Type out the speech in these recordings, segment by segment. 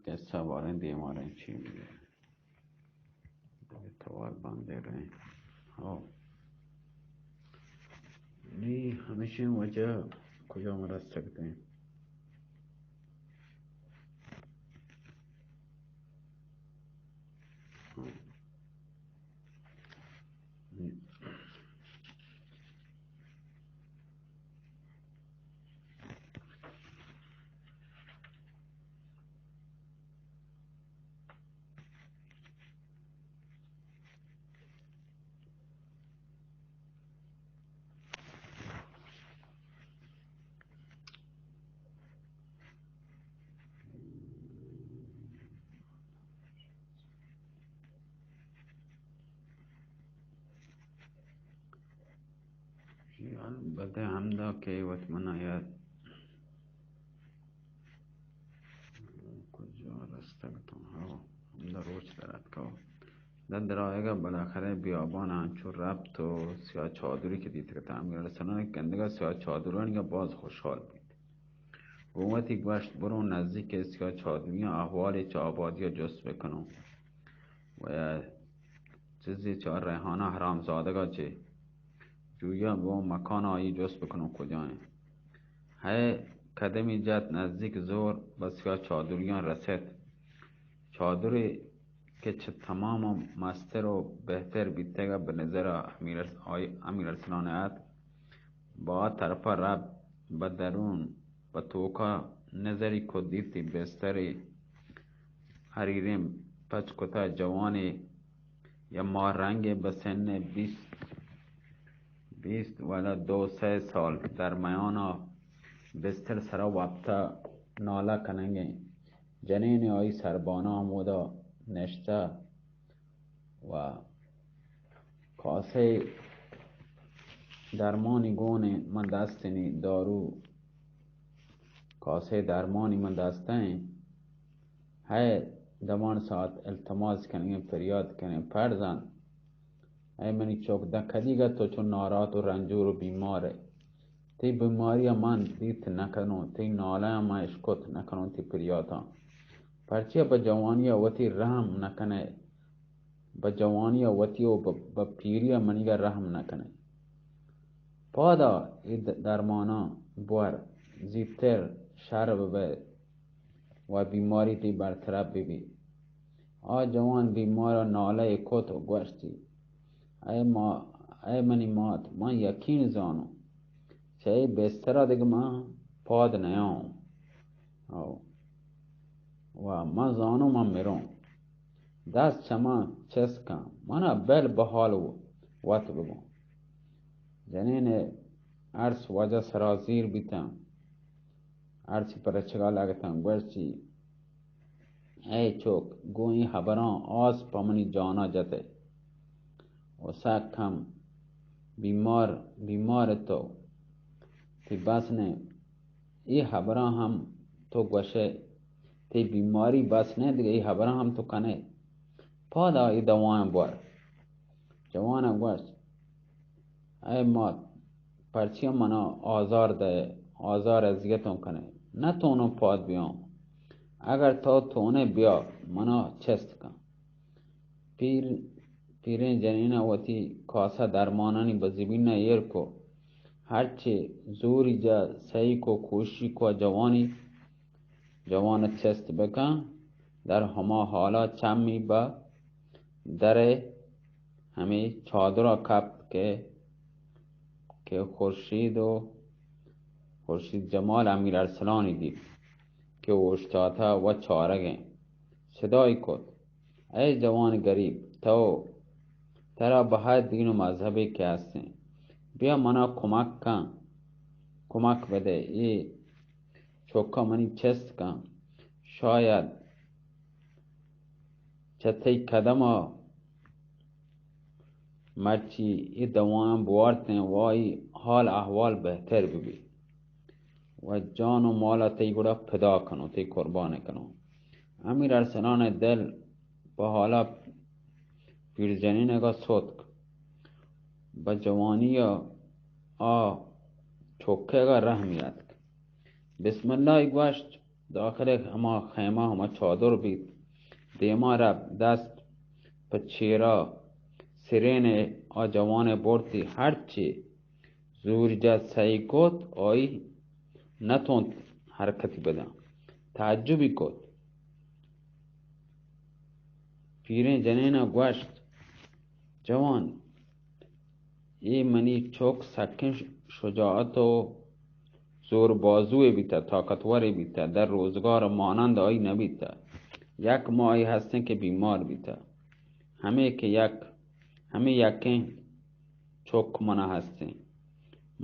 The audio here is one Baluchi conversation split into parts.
ایسا باریں دیواریں چی بی؟ دگہ توار بندے رہیں۔ ہو۔ نی ہمیشیں وجہ کجا ما رستگتیں؟ ہاں۔ البتہ ہمدا کہ وت منا یاد کجا رستگ تو؟ ہو، ہمدا روچ در اتکو۔ در درآیگا بالاخرہ بیابان انچو رپت و سیاہ چادری کہ دیتگ ات، امیر ارسلان گندگا سیاہ چادرانی باز خوشحال بیت۔ گوں وتی گوشت، برو نزیک سیاہ چادریاں احوال چہ آبادیا جست بکنوں و یا چیزے چہ ریحانہ حرامزادگا چہ جویا گوں مکان آئی جست بکنوں کجا انت۔ ہے قدمی جت نزیک زور بہ سیاہ چادریاں رست۔ چادرے کہ چہ تمام مستر و بہتر بیتگ بہ نظر امیر ارس-، آئی، امیر ارسلان ات۔ با طرفا رب بہ درون بہ توکا نظری کو دیتی بستری حریریں پچ کتا جوانے یا ماہ رنگے بہ سن بیست، بیست والا دو سئے سال درمیانا بستر سرا وپتا نالہ کنگیں جنین آئی سربانا ہمودا نشتہ و کاسہ درمانی گون من دستنی دارو، کاسہ درمانی من دستیں۔ ہے دمان ساعت التماس کنگیں، پریاد کنگیں، پرزند۔ اے منی چک، داں کدیگا تو چو نارات و رنجور و بیمار ئے۔ تئی بیماری ء من دیت نہ کنوں، تئی نالہ ء من اشکت نہ کنوں، تئی پریاتاں۔ پرچیا بہ جوانی ء وتی رحم نہ کنئے؟ بہ جوانی ء وتی و بہ، بہ پیری ء منیگا رحم نہ کنئے؟ پادا اے د-، درماناں بور، زیتر شر ببئے و بیماری تئی برطرف ببی۔ آ جوان بیمار ء نالہ ء کت و گوشتی، اے ما، اے منی مات، من یقین زانوں، چہ اے بستر ء دگہ من پاد نیاؤں۔ او، و من زانوں من مروں۔ دست چہ من چست کن، من ء بل بحال و-، وت بگوں۔ جنین ء ارس واجہ سرازیر بیتاں۔ ہرچی پہ رچگا لگتاں، گوشتی، اے چک، گوں اے ہبراں آس پہ منی جانا جتئے۔ و سک ہم بیمار، بیمار تو، تئی بس نے، اے ہبراں ہم تو گوشئے، تئی بیماری بس نے، دگہ اے ہبراں ہم تو کنئے۔ پادا اے دوایاں بور۔ جوان ء گوشت، اے مات، پرچیا منا آزار دئے، آزار اذیتوں کنئے؟ نہ تونوں پاد بیاں۔ اگر تو تونئے بیا، منا چست کن۔ پیر، پیریں جنین ء وتی کاسہ درمانانی بہ زمین ء ایر کو، ہرچے زوری جا سہی کو، کوشی کو، جوانی جوان ء چست بکن، در ہما حالا چمی بہ در ء ہمے چادر ء کپت کہ، کہ خورشید و خورشید جمال امیر ارسلانی دیت کہ اوشتاتہ و چارگ ء انت۔ صدائی کت، اے جوان گریب، تو، ترا بہا دین و مذہبے کہ ہستیں، بیا منا کمک کن، کمک بدے، اے چکا منی چست کن، شاید چہ تئی قدما مرچی اے دوایاں بوارتیں و آئی حال احوال بہتر ببی و جان و مالا تئی گڑا پدا کنوں، تئی قربان کنوں۔ امیر ارسلان ء دل پہ حالا پیرجنینگا ستک، بہ جوانی ء آ چکیگا رحمی اتک۔ بسم اللہ ء گوشت، داخل ہما خیمہ، ہما چادر بیت، دیما رفت، دست پہ چیرا سرین آ جوان برتی، ہرچی زور جت سعی کت، آئی نتونت حرکتی بدن۔ تعجبی کت۔ پیریں جنین ء گوشت، جوان، اے منی چک سکیں شجاعت و زور بازوے بیتہ، طاقتورے بیتہ، در روزگار مانند آئی نہ بیتہ۔ یک ماہی ہستیں کہ بیمار بیتہ۔ ہمے کہ یک، ہمے یکیں چک منا ہستیں۔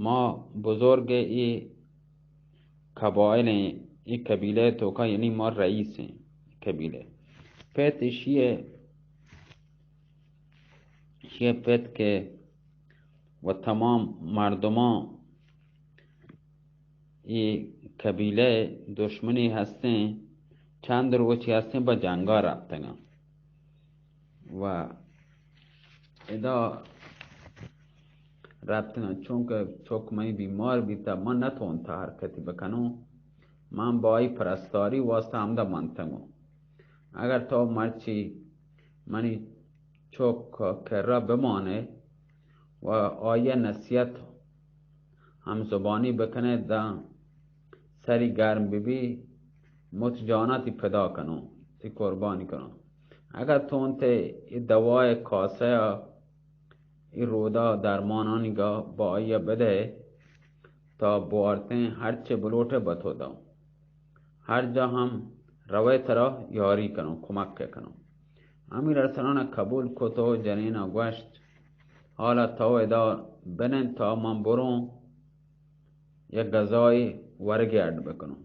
ما بزرگ اے قبائل ایں، اے قبیلہ توکا، یعنی ما رئیس ایں قبیلہ۔ پت اشی ء، اشی ء پت کہ و تمام مردمان اے قبیلہ دشمنی ہستیں، چند روچی ہستیں با جنگا رفتگاں و ادا رفتگاں، چونکہ چک منی بیمار بیتا، من نتونتا حرکتی بکنوں، من با آئی پرستاری واسطہ ہمدا منتگوں۔ اگر تو مرچی منی چک کرا بمانے و آئی نصیحت ہم زبانی بکنے، داں سری گرم ببی، مت جانا تی پدا کنوں، تی قربانی کنوں۔ اگر تو انت اے دوائے کاسہ ء اے رودا درمانانی گا با آئی ء بدئے، تا بوارتیں ہرچے بلوٹے بتو داں۔ ہر جا ہم روئے ترا یاری کنوں، کمک ء کنوں۔ امیر ارسلان ء قبول کت و جنین ء گوشت، حالا تو ادا بنند تا من بروں یک غذائے ورگے اڈ بکنوں۔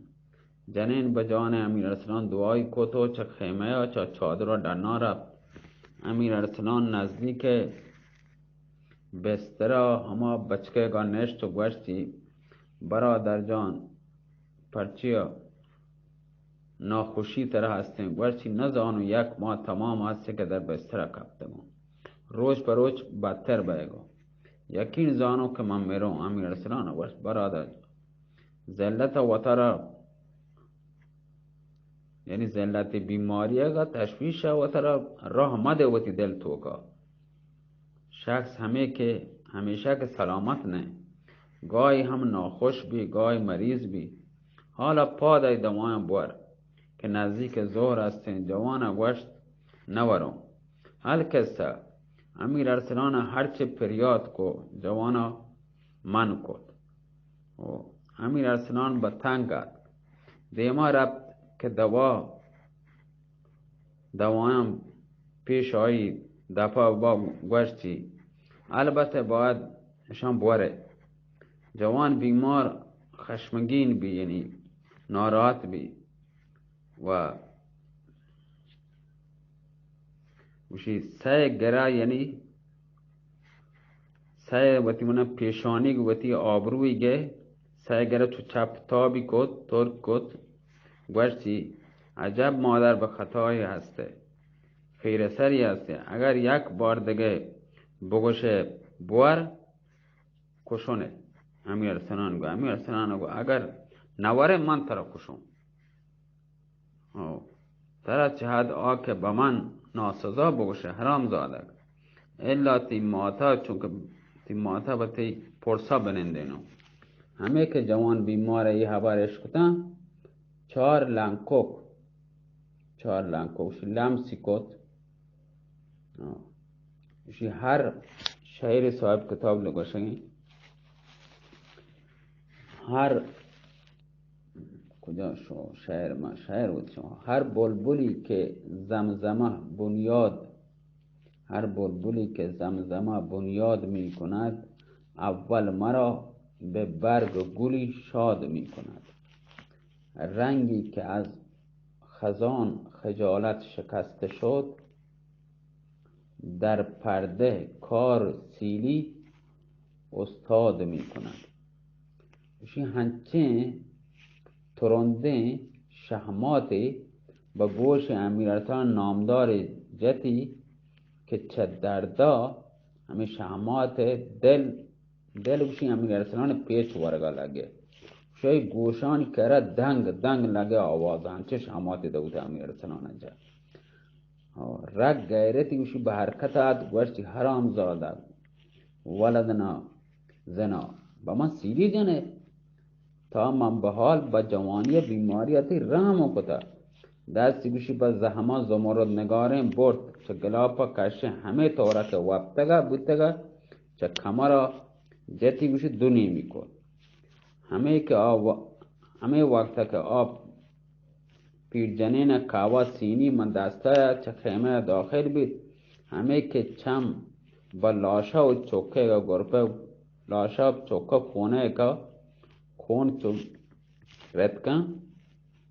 جنین بہ جان امیر ارسلان دعائی کت و چہ خیمہ ء چہ چادر ء ڈنا رفت۔ امیر ارسلان نزدیک بستر ء ہما بچکے گا نشت و گوشتی، برادر جان، پرچیا ناخوشی ترا ہستیں؟ گوشتی، نزانوں، یک ماہ تمام ہستیں کہ در بستر ء کپتگوں۔ روچ پہ روچ بدتر بئیگوں۔ یقین زانوں کہ من مروں۔ امیر ارسلان ء گوشت، برادر، ذلت ء وتارا، یعنی ذلت بیماری ء تشویش ء وتارا راہ مدے وتی دل توکا۔ شخص ہمے کہ ہمیشہ کہ سلامت نہ، گاہی ہم ناخوش بی، گاہی مریض بی۔ حالا پاد ای دوایاں بور کہ نزدیک ظہر استیں۔ جوان ء گوشت، نہ وروں۔ القصہ، امیر ارسلان ء ہرچے پریات کو، جوان ء من کت۔ و امیر ارسلان بہ تنگ اتک۔ دیما رپت کہ دوا، دوایاں پیش آئی دپا با گوشتی، البتہ باید اشاں بورے۔ جوان بیمار خشمگین بی، یعنی ناراحت بی و گوشی، سئے گرا، یعنی سئے وتی منا پیشانیگ وتی آبرویگ ء سئے گرا چو چپ تابی کت، ترک کت، گوشتی، عجب مادر بہ خطای ہستہ، خیرہ سری ہستہ، اگر یک بار دگہ بگوشہ بور، کشونے۔ امیر ارسلان گو، امیر ارسلان گو، اگر نورے من ترا کشوں۔ او، ترا چہ حد آ کہ بہ من ناسزا بگوشے، حرام زادگ۔ الا تی ماتا، چونکہ تی ماتا بہ تی پرسا بنندینو۔ ہمے کہ جوان بیمار ء اے حبر اشکتاں، چار لنکوک، چار لنکوک، شی لمسی کت۔ ہاں۔ شی ہر شاعر صاحب کتاب لگوشگیں۔ ہر کجا شو شاعر، ما شاعر بود شما۔ ہر بلبلی که زمزمه بنیاد، هر بلبلی که زمزمه بنیاد می‌کند، اول مرا به برگ گلی شاد می‌کند. رنگی که از خزان خجالت شکسته شد، در پرده کار سیلی استاد می‌کند. اشی ہنچیں ترندیں شہماتے بہ گوش امیر ارسلان نامدار جتی کہ چہ دردا ہمے شہمات دل، دل گوشی امیر ارسلان پیچ ورگا لگے۔ شئی گوشانی کرا دنگ دنگ لگے آواز، انچش ہماتے دوت امیر ارسلان جا۔ رگ غیرتی گوشی بہ حرکت آت، گوشتی حرام زادہ، ولد نا زنا، بہ من سیلی جنے، تا من بحال بہ جوانی بیماری تی رحم کتا۔ دستی گوشی بہ زہما زمرد نگاریں برت، چہ گلاپا کشے ہمے طورا کہ وپتگا بوتگا، چہ کمرا جتی گوشی دو نیمی کت۔ ہمے کہ آ و-، ہمے وقت کہ آ پیرجنین کاوا سینی من دستایا چہ خیمہ داخل بیت، ہمے کہ چم بہ لاشا و چکے گا گرپے، لاشا چکا کونہ کا کون چو رتکن،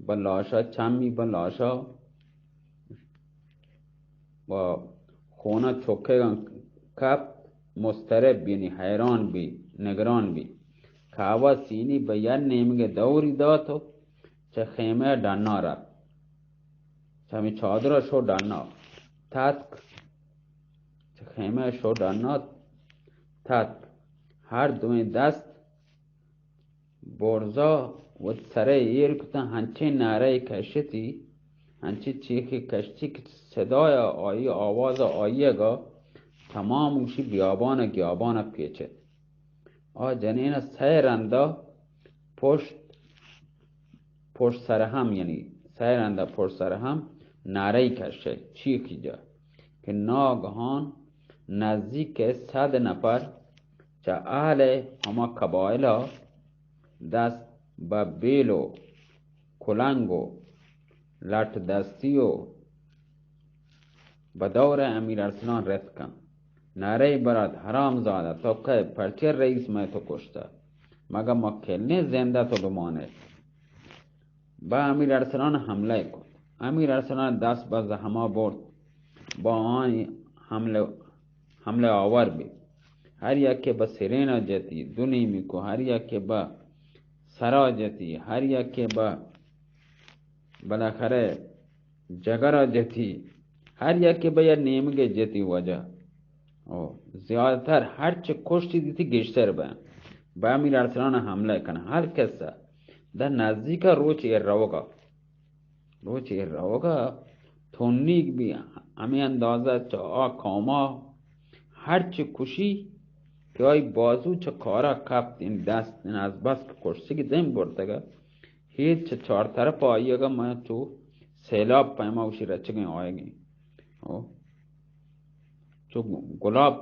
بہ لاشا چمی بہ لاشا و خونا چکگاں کپت، مضطرب، یعنی حیران بی، نگران بی۔ کاوا سینی بہ یک نیمگے دوری دات و چہ خیمہ ڈنا رفت۔ چہ ہمے چادرا شو ڈنا تتک، چہ خیمہ شو ڈنا تتک۔ ہر دوئیں دست برزا وت سرئے ایر کتاں، ہنچیں نعرہے کشتی، ہنچیں چیخے کشتی کہ صدایا آئی آوازا آئیگا تمام گوشی بیابانا گیابانا پیچت۔ آ جنینا سئے رندا پشت، پشت سر ہم، یعنی سئے رندا پشت سر ہم نعرہے کشے، چیخی جا کہ ناگہان نزدیک صد نفر چہ اہل ہما قبائلا دست بہ بیل و کلنگ و لٹ دستی و بہ دور امیر ارسلان رتکن۔ نعرہ برات، حرام زادہ، تو کئے؟ پرچے رئیس مئے تو کشتہ؟ مگہ ما کلیں زندہ تو دمانے؟ بہ امیر ارسلان حملہ کت۔ امیر ارسلان دست بہ زہما برت، با آئی حملہ، حملہ آور بی۔ ہر یکے بہ سرینا جتی، دو نیمی کو، ہر یکے بہ سرا جتی، ہر یکے بہ بالاخرہ جگرا جتی، ہر یکے بہ یک نیمگے جتی وجہ۔ او زیادہ تر ہر چہ کشتی دیتی گیشتر بہ، بہ امیر ارسلان حملہ کن۔ ہر کسا در نزدیکا روچ ایر روگا، روچ ایر روگا تونیگ بی، ہمیں اندازہ چہ آ قوما ہر چہ کشی کہ آئی بازو چہ کارا کپت، این دست، این از بس کہ کشتگی دیم برتگا، ہیچ چہ چار طرف آئیگا من چو سیلاب پیما گوشی رچگیں آئیگیں۔ او، چو گلاب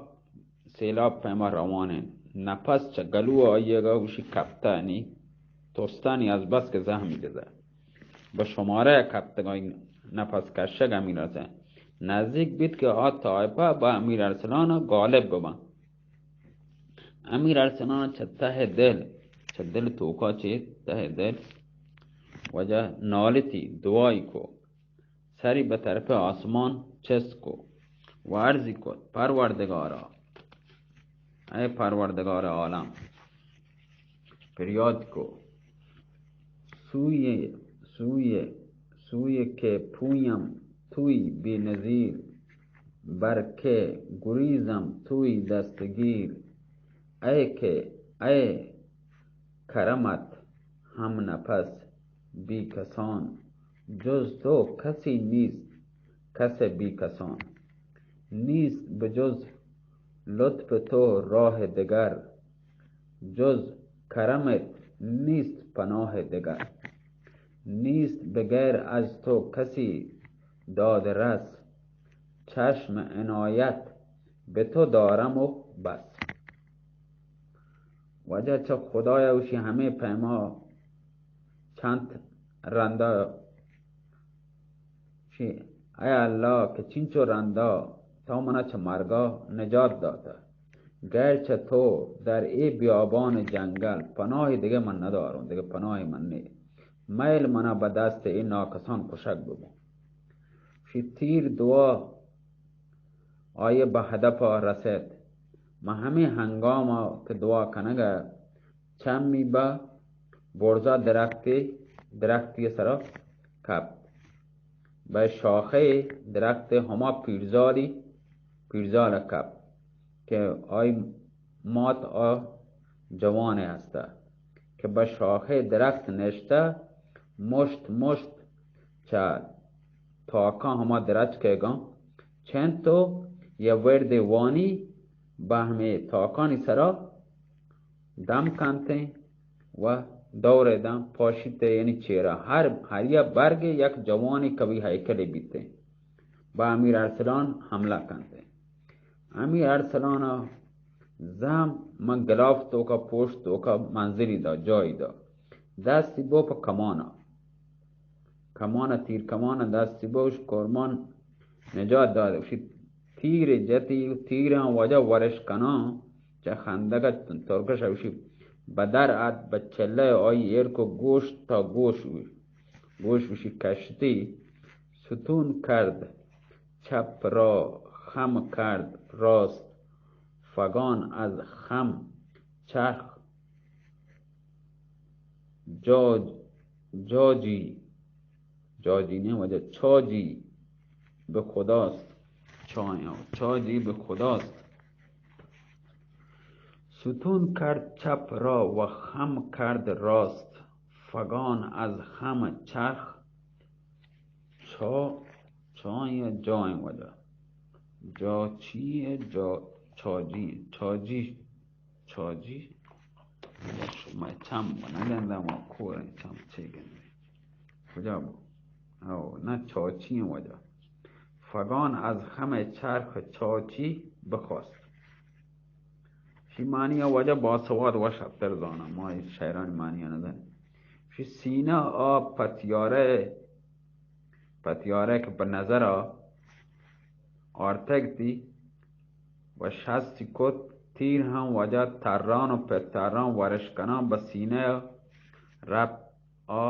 سیلاب پیما روان انت۔ نپس چہ گلو آئیگا گوشی کپتہ، نی توستانی از بس کہ زہمی جزا۔ بہ شمارہ کپتگا نپس کشگ امیر ارسلان۔ نزدیک بیت کہ آ طائفہ بہ امیر ارسلان غالب ببن۔ امیر ارسلان چہ تہ دل، چہ دل توکا چہ تہ دل وجہ نالتی، دعائی کو، سری بہ طرف آسمان چست کو و عرضی کت، پروردگارا، اے پروردگار عالم، پریاد کو، سوی، سوی، سوی کہ پویم توی بی نظیر، بر کہ گریزم توی دستگیر، اے کہ، اے کرمت ہم نپس بی کسان، جز تو کسی نیست کس بی کسان۔ نیست بجز لطف تو راه دگر، جز کرمت نیست پناه دگر۔ نیست بغیر از تو کسی دادرس، چشم عنایت به تو دارم و بس۔ واجہ چہ خدایا گوشی ہمے پیما چنت رندا گوشی، اے اللہ کہ چنچو رندا تو منا چہ مرگا نجات داتہ، غیر چہ تو در اے بیابان جنگل پناہی دگہ من نداروں، دگہ پناہی من نے۔ میل منا بہ دست اے ناکسان کشگ ببو۔ گوشی تیر دعا آئی بہ ہدف رسیت۔ من ہمے ہنگام کہ دعا کنگ ء چمی بہ برزا درختے، درختی سرا کپت۔ بہ شاخے درخت ہما پیرزالی، پیرزال کپت کہ آئی مات آ جوانے ہستہ۔ کہ بہ شاخے درخت نشتہ، مشت مشت چہ تاکاں ہما درچکے گاں چنت و یہ وردے وانی بہ ہمے تاکانی سرا دم کنتیں و دور داں پاشیتے، یعنی چیرا ہر، ہر یا برگ یک جوانی قوی ہیکلے بیتیں، بہ امیر ارسلان حملہ کنتیں۔ امیر ارسلان زہم من گلاف توکا پوشت توکا منزلی دا، جائی دا۔ دستی بو پہ کمانا، کمانا، تیر کمانا دستی بو، اش کورمان نجات داد، اشی تیر جتی، تیر ہم واجہ ورش کناں چہ خندگ ء ترکش ء اشی بدر ات، بہ چلہ آئی ایر کو، گوش تا گوش، گوش اشی کشتی، ستون کرد چپ را، خم کرد راست، فگان از خم چرخ جا، جاجی، جاجی نه واجہ، چاجی به خداست. چایا، چاجی به خداست. ستون کرد چپ را و خم کرد راست، فگان از خم چرخ چا، چای جای واجہ. جا چیه؟ جا، چاجی، چاجی، چاجی. شما چم و نگندم و کوریں چم چه گندی؟ کجا بو؟ او، نه چاچی واجہ. فگان از خم چرخ چاچی بخواست. شی معنی ء واجہ باسواد وش اتر زاناں، ما اے شعرانی معنی ء نہ زانیں. شی سینہ آ پتیارہ، پتیارہ کہ بہ نظر ء آرتگ تی و شستی کت، تیر ہم واجہ تران و پہ تران ورش کنان بہ سینہ ء رپت، آ،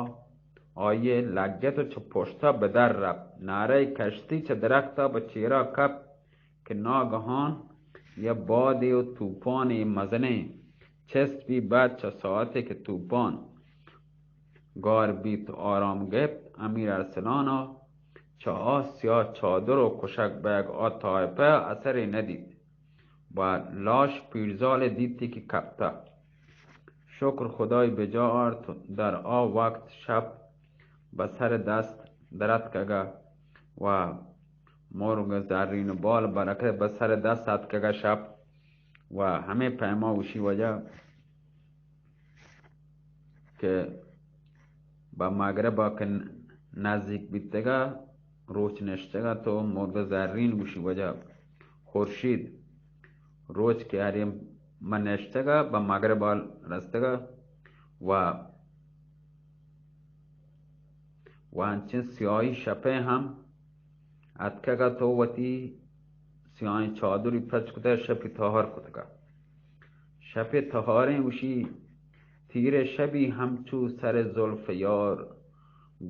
آئی ء لگت و چہ پشت ء بدر رپت. نعرہ کشتی چہ درخت ء بہ چیرا کپت کہ ناگہان یہ بادے و توپانے مزنیں چست بی، بعد چہ ساعتے کہ توپان گار بیت، آرام گپت، امیر ارسلان ء چہ آ سیاہ چادر و کشک بیگ آ طائفہ اثرے ندیت. و لاش پیرزال دیتی کہ کپتہ. شکر خدای بجا آرت، در آ وقت شپ بہ سر دست دراتکگہ و مرگ زرین بال برکت بہ سر دست آتکگہ شپ و ہمے پیما اوشی وجہ کہ بہ مغرب ء کہ نزیک بیتگ ء روچ نشتگ ء تو مرگ زرین گوشی وجہ خورشید روچ کہ ہریم من نشتگ ء بہ مغرب ء رستگ ء و و انچیں سیاہی شپے ہم اتکگ ء تو وتی سیاہیں چادری پچ کتہ، شپی تہار کتگ ء. شپی تہاریں گوشی، تیرے شبی ہمچو سر زلف یار،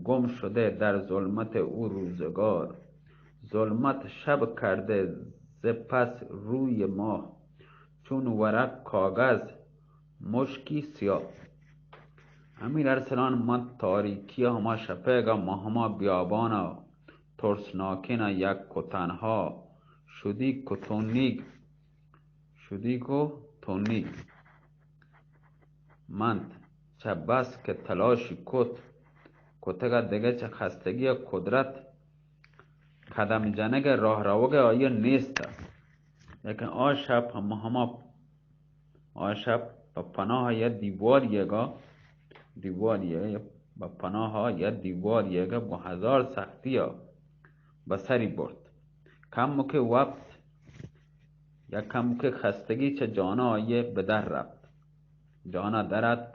گم شده در ظلمت او روزگار. ظلمت شب کرده ز پس روی ماه، چون ورق کاغذ مشکی سیاه. امیر ارسلان، من تاریکی ء ہما شپیگ ء ماں ہما بیابان ء ترسناکین ء یک و تنہا شدیگ و تونیگ، شدیگ و تونیگ منت، چہ بس کہ تلاشی کت، کتگ ء دگہ چہ خستگی ء قدرت قدم جنگ ء راہ روگ ء آئی ء نیست ات. لیکن آ شپ ہم ہما، آ شپ پہ پناہ ء یک دیوار یگا، دیوار یگ، پہ پناہ ء یک دیوار یگا گوں ہزار سختی ء بہ سری برت. کمکے وپت، یک کمکے خستگی چہ جانا آئی ء بدر رپت. جانا در اتک،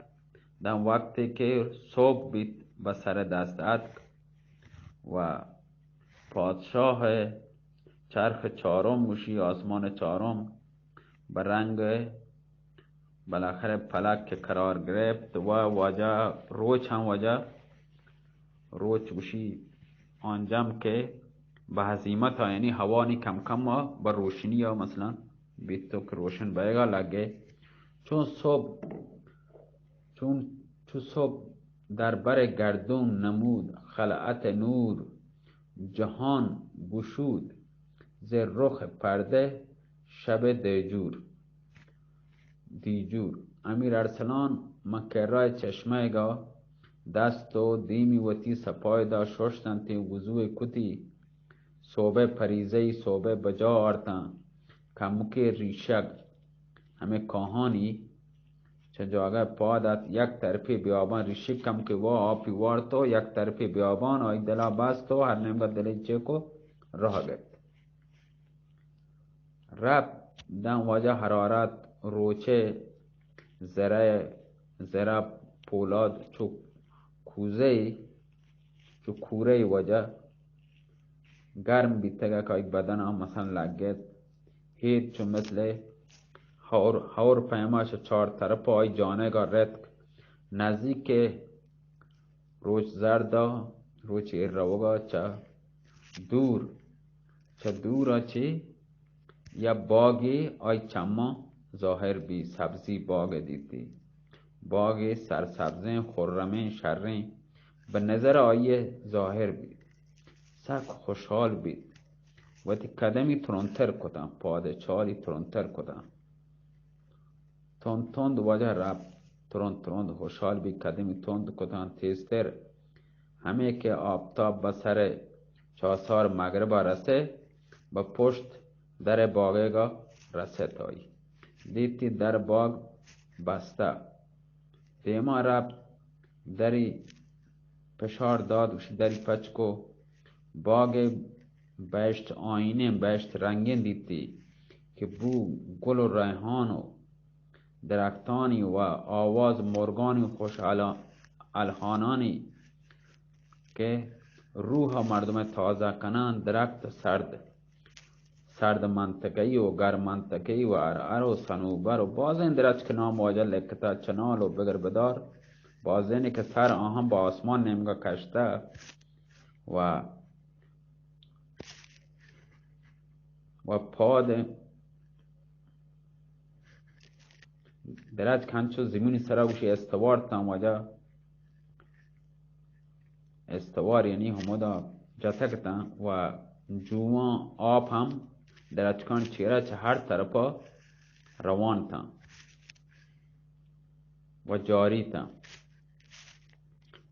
داں وقتے کہ صبح بیت، بہ سر دست اتک و پادشاہ ء چرخ چارم گوشی، آسمان چارم بہ رنگ بالاخرہ پلک کہ قرار گرفت و واجہ روچ ہم واجہ روچ گوشی آنجم کہ بہ ہزیمت ء، یعنی ہوا نی کم کم ء بہ روشنی ء مثلاً بیت تو کہ روشن بئیگا لگے. چون صبح، چون چو صبح در بر گردون نمود خلعت نور، جهان گشود ز رخ پرده شب دیجور. دیجور. امیر ارسلان من کرا چشمہ گا دست و دیمی وتی سپاہ دا ششتنتی و وضوئے کتی، صوبہ پریزئی صوبہ بجا آرتاں، کمکے ریشگ ہمے کاہانی چہ جاگہ پاد ات، یک طرفی بیابان، ریشگ کمکے وا آپی وارت و یک طرفی بیابان، آئی دلا بست و ہر نیمگا دلی چیکو راہ گپت۔ رپت داں واجہ حرارت روچے، زرہ، زرہ پولاد چو کوزے، چو کورے واجہ گرم بیتگ کہ آئی بدن آ مثلاً لگت، ہید چو مثل ہور، ہور پیما چہ چار طرف آئی جانگا رتک، نزدیک روچ زردا، روچ ایر روگا چہ دور، چہ دورا چہ یا باگے آئی چماں ظاہر بی، سبزی باگ دیتی، باگے سرسبزیں، خرمیں، شریں، بہ نظر آئی ظاہر بیت، سک خوشحال بیت، وتی قدمی ترندتر کتاں، پاد چالی ترندتر کتاں۔ تند تند واجہ رپت، ترند ترند خوشحال بی، قدمی تند کتاں تیزتر۔ ہمے کہ آپتاب بہ سر چاسار مغربا رسے، بہ پشت در باگیگا رست آئی۔ دیتی در باگ بستہ۔ دیما رپت، دری پشار داد، گوشی، دری پچ کو، باگ بہشت آئینیں، بہشت رنگیں دیتی کہ بو گل و ریحان و درختانی و آواز مرگانی خوش الا-، الحانانی کہ روح مردم تازہ کنان، درخت سرد، سرد منطقہ‌ای و گرم منطقہ‌ای و ارعر و صنوبر و بازیں درچک نام واجہ لکھتا، چنال و بگر بدار، بازیں کہ سر آہاں با آسمان نیمگا کشتہ و، و پاد درچک ہنچو زمینی سرا گوشی استوار تاں واجہ، استوار یعنی ہمودا جتگ تاں و جوان آپ ہم درچکان چیرا چہ ہر طرفا روان تاں و جاری تاں۔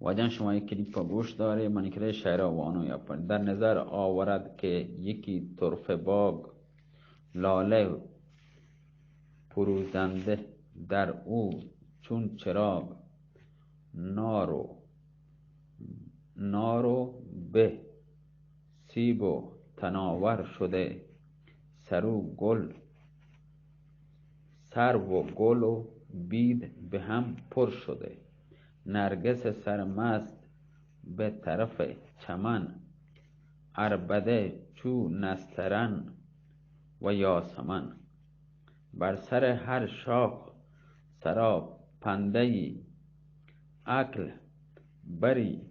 واجہ شما اے کلیپ گوش دارے، منی کرے شعرا وانو یا پر۔ در نظر آورد که یکی طرفه باغ، لاله فروزنده در او چون چراغ، نار و، نار و به سیب و تناور شده، سرو گل، سرو و گل و بید به هم پر شده، نرگس سرمست به طرف چمن، عربده چو نسترن و یاسمن. بر سر هر شاخ سراپنده‌ای، عقل بری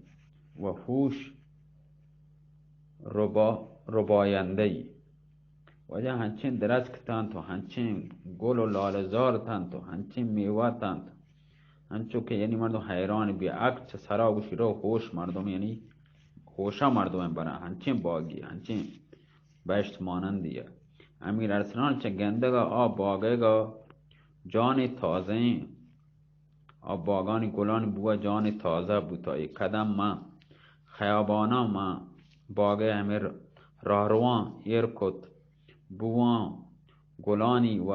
و هوش ربا-، رباینده‌ای. واجہ ہنچیں درچک تنت و ہنچیں گل و لالزار تنت و ہنچیں میوہ تنت، انچو کہ یعنی مردم حیران بی، عقل چہ سرا گوشی رو، ہوش مردم یعنی ہوشا مردم برا، ہنچیں باگی، ہنچیں بہشت مانندی ء۔ امیر ارسلان چہ گندگ ء آ باگیگ ء جان تازہ ایں، آ باگانی گلانی بو ء جان تازہ بوت۔ اے قدم من خیاباناں، من باگ ء ہمے راہرواں ایر کت، بوان گلانی و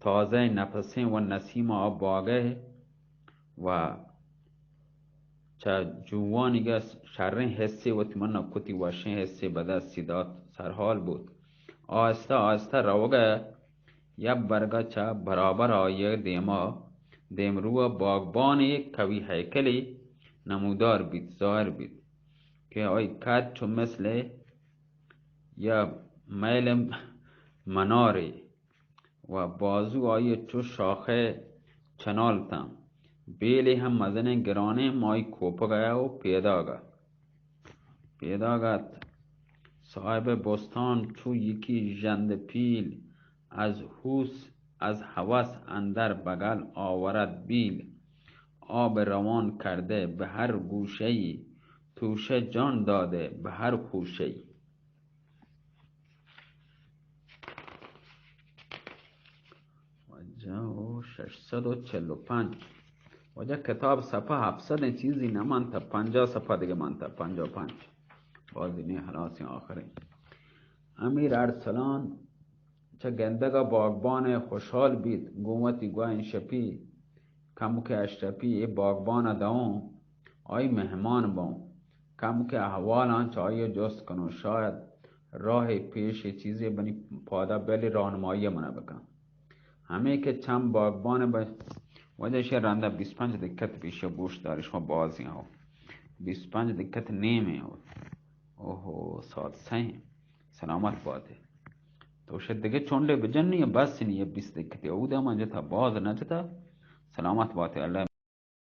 تازہ نفسیں و نسیم آ باگہ و چہ جوانیگ ء شریں حسے وتی من کتی، وشیں حسے بدستی دات، سرحال بوت۔ آہستہ آہستہ روگ ء یک برگ ء چہ برابر آئی ء دیما، دیمرو ء باگبانے کوی ہیکلے نمودار بیت، ظاہر بیت کہ آئی قد چو مثل یا میل منارے و بازو آئی چو شاخہ چنال تاں۔ بیلے ہم مزنیں گرانیں مائی کوپگ ء و پیداگ ء، پیداگ ات۔ صاحب بستان چو یکی ژند پیل، از هوس، از هوس اندر بغل آورد بیل. آب روان کرده به هر گوشه‌ای، توشه جان داده به هر خوشه‌ای. شش سد و چل و پنج. واجہ کتاب صفحہ ہپت سد چیزی نہ منتا، پنجاہ صفحہ دیگہ منتا، پنجاہ و پنج. بازی نی، ہلاس ایں، آخر ایں. امیر ارسلان چہ گندگ ءَ باگبان ءَ خوشحال بیت، گوں وتی گوئیں شپی کمکے اشرپی اے باگبان ءَ دئوں، آئی مہمان بئوں، کمکے احوالاں چہ آئی ءَ جست کنوں، شاید راہے پیشے چیزے منی پادا بلی راہنمائی ءَ من ءَ بکن. ہمے کہ چم باگبان ءَ بہ وجہ شہ رندا بیست پنچ دقت پیش ءَ گوش دار، شما بازیں ہو، بیست پنچ دقت نیمیں ہو. اوہو، ساعت سئیں. سلامت باتے. تو شہ دگہ چونڈے بجنی، بس نی، بیست دقت اودا من جتا، باز نہ جتا. سلامت باتے، اللہ